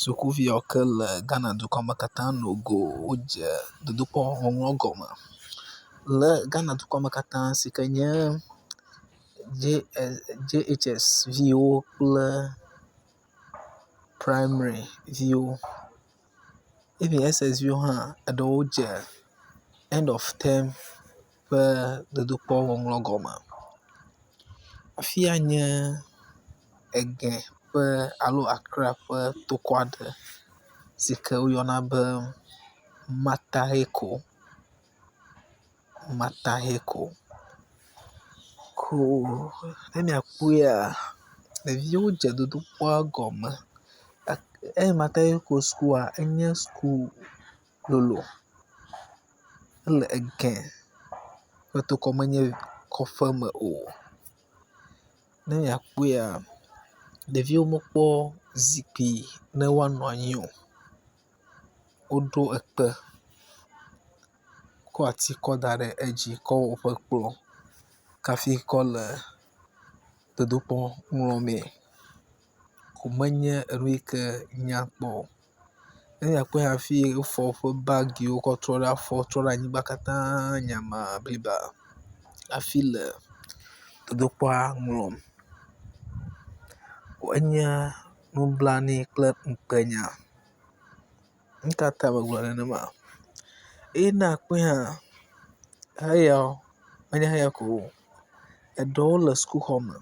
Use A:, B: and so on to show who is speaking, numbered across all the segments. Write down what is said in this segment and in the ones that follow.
A: Sukuviawo ke le Ghana dukɔme katã no go wodze dodokpɔ ŋɔŋlɔ gɔme le Ghana dukɔme katã si ke nye JHS viwo kple primary viwo even SS viwo hã eɖewo dze end of term ƒe dodokpɔ ŋɔŋlɔ gɔme. Afi ya nye ege ƒe alo Accra ƒe tokɔ aɖe si ke woyɔna be Mataheko, Mataheko. Ko ne miakpɔea, ɖeviwo dze dodokpɔa gɔme. E Mataheko sukua enye suku lolo. Ele ege ƒe tokɔ menye kɔƒe me o. Ne miakpɔea, ɖeviwo mekpɔ zikpui ne woanɔ anyi o. Woɖo ekpe kɔ ati kɔ da ɖe edzi kɔ wɔ woƒe kplɔ hafi kɔ le dodokpɔ ŋlɔmee. Ko menye enu yi ke nyakpɔ o. Ne miakpɔe hafi wofɔ woƒe bagiwo kɔ trɔ ɖe afɔ trɔ ɖe anyigba katã nyama bliba hafi le dodokpɔa ŋlɔm. Enye nublanui kple ŋukpenya. Nu ka ta megblɔ nenema? Eye ne akpɔe hã, heya menye heya ko o, eɖewo le sukuxɔme.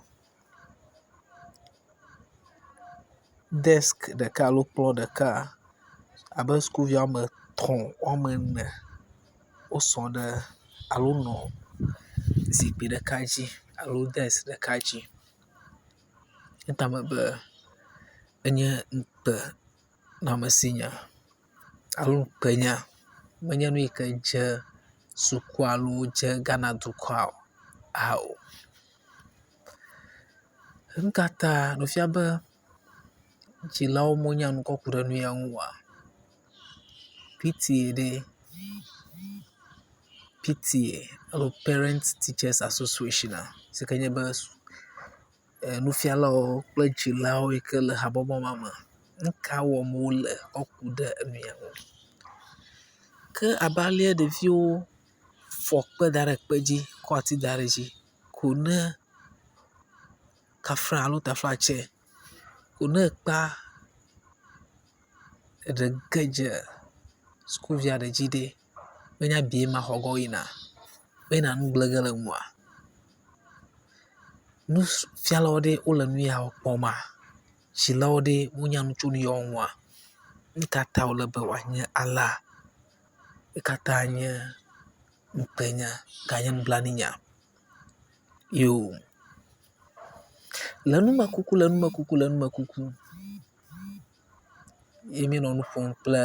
A: Deski ɖeka alo kplɔ ɖeka abe sukuvi woame etɔ̃, woame ene wosɔ ɖe alo nɔ zikpui ɖeka dzi alo deski ɖeka dzi. Eta mebe enye ŋukpenamesinya alo ŋukpenya. Menye nu yi ke dze sukua alo dze Ghana dukɔa o. Nu ka ta ɖe wòfia be dzilawo menya nu kɔ ku ɖe nu ya ŋu oa? PTA ɖe, PTA alo Parent Teachers Associationa si ke nye be nufialawo kple dzilawo yi ke le habɔbɔ ma me, nu ka wɔm wole kɔ ku ɖe enu ya ŋu? Ke abe ale ɖeviwo fɔ kpe da ɖe kpe dzi kɔ ati da ɖe edzi ko ne kafla alo taflatse ko ne ekpea eɖe ge dze sukuvia ɖe dzi ɖe, menye abie ma xɔ ge woyina? Meyina nu gblẽ ge le eŋua? Nufialawo ɖe wole nu yawo kpɔma? Dzilawo ɖe wonya nu tso nu yawo ŋua? Nu ka ta wòle be wòanye alea? Nu ka ta nye ŋukpenya ganye nublanuinya? Yoo. Le numekuku le numekuku le numekuku ye míenɔ nu ƒom kple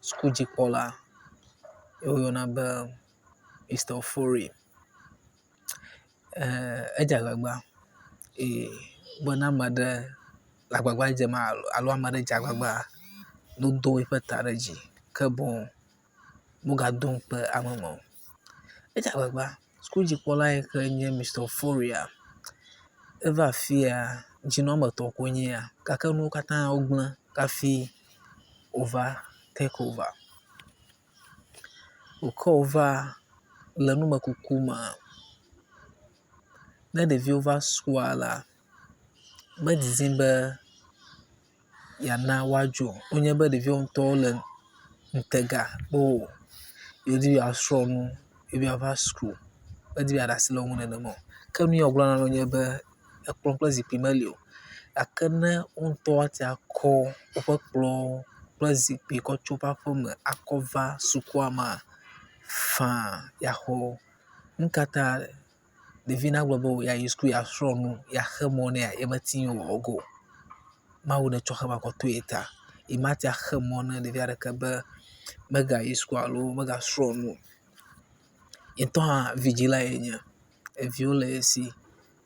A: sukudzikpɔla ye woyɔna be Mister Ofori. Edze agbagba eye be ne ame aɖe le agbagba dzem alo ame aɖe dze agbagba nodo eƒe ta ɖe dzi ke boŋ wogado ŋukpe ame ma o. Edze agbagba. Sukudzikpɔla yi ke nye Mister Oforia eva afi ya dzinɔametɔ koe nye ya gake nuwo katã wogblẽ hafi wova take over. Wòke wòva le numekuku mea, ne ɖeviwo va sukua la, medidim be yeana woadzo o. Wonye be ɖeviwo ŋutɔwo le ŋutega be yewodi be yewoasrɔ̃ nu, yewobe yewoava suku. Medi be yeaɖe asi le wo ŋu nenema o. Ke nu ya wògblɔna na wo nye be ekplɔ kple zikpui meli o gake ne wo ŋutɔ woate akɔ woƒe kplɔwo kple zikpui kɔ tso woƒe aƒeme akɔ va sukua mea, faa yeaxɔ wo. Nu ka ta ɖevi nagblɔ be yeayi suku yeasrɔ̃ nu yeaxe mɔ nɛa, yemete ŋu wɔ ge o. Mawu netsɔ xema kɔ to ye ta. Yemate axe mɔ na ɖevi aɖeke be megayi suku alo megasrɔ̃ nu o. Ye ŋutɔ hã vidzila yenye. Eviwo le ye si.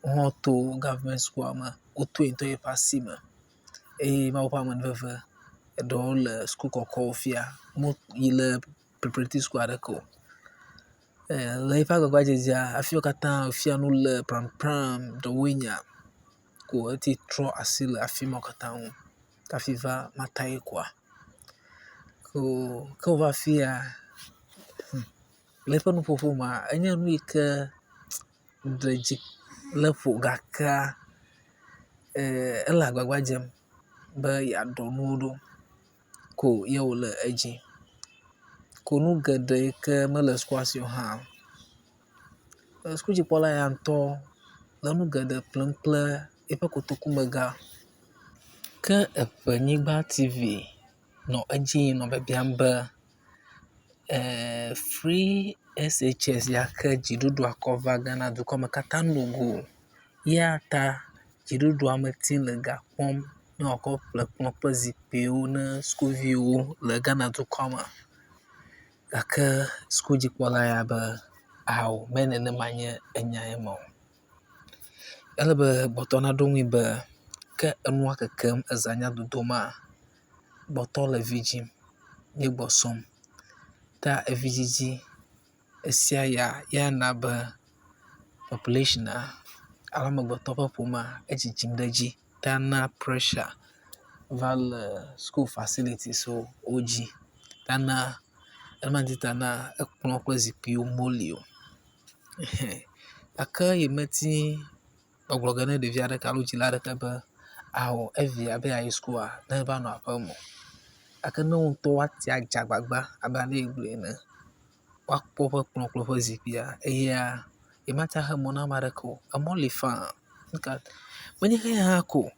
A: Wo hã woto gɔvimɛnt sukua me. Woto ye ŋutɔ yeƒe asi me eye Mawu ƒe amenuveve eɖewo le suku kɔkɔwo fia. Meyi le preparatory suku aɖeke o. Le eƒe agbagbadzedzea hafi wo katã wòfia nu le prampram ɖewoe nya ko ete trɔ asi le afi mawo katã ŋu. hafi va Mataheko. Ko ke wova afi ya le eƒe nuƒoƒo mea, enye nu yi ke ɖe dzi le eƒo gakea ele agbagba dzem be yeaɖɔ nuwo ɖo ko ye wòle edzi. Ko nu geɖe yi ke mele sukua si o hã, sukudzikpɔla ya ŋutɔ le nu geɖe ƒlem kple eƒe kotokumega. Ke Eŋenyigba TV nɔ edzi yim nɔ biabiam be free SHS ya ke dziɖuɖua kɔ va Ghana dukɔ me katã no go ya ta dziɖuɖua meti le ga kpɔm ne woakɔ ƒle kplɔ kple zikpuiwo ne sukuviwo le Ghana dukɔ me. Gake sukudzikpɔla ya be ao me nenema nye enya ye ma o. Ele be gbɔtɔ naɖo ŋui be ke enua kekem eza nya dodoma, gbɔtɔ le vi dzim ye gbɔ sɔm ta evidzidzi esia ya ya na be populationa alo amegbetɔ ƒe ƒomea edzidzim ɖe edzi ta na pressure va le school facilities wo dzi ta na ema ŋuti ta na ekplɔ kple zikpuiwo meli o. Gake yi meti gbɔgblɔ ge ne ɖevi aɖeke alo dzila aɖeke be ao evia be yeayi sukua ne va nɔ aƒeme o. Gake ne wo ŋutɔ woate adze agbagba abe ale yi gblɔe ene, woakpɔ woƒe kplɔ kple woƒe zikpuia eya yemate axe mɔ na ame aɖeke o. Emɔ li faa. Nu ka menye xeya hã ko o.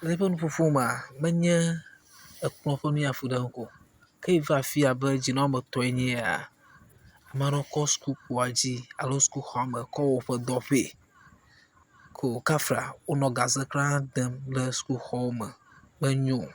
A: Le eƒe nuƒoƒo mea, menye ekplɔ ƒe nu ya fu ɖem ko o. Ke eva afi abe dzinɔametɔe nye ya, ame aɖewo kɔ sukukpoa dzi alo sukuxɔme kɔ wɔ woƒe dɔƒee. Ko kafla wonɔ gaze kura dem ɖe sukuxɔme. Menyo o.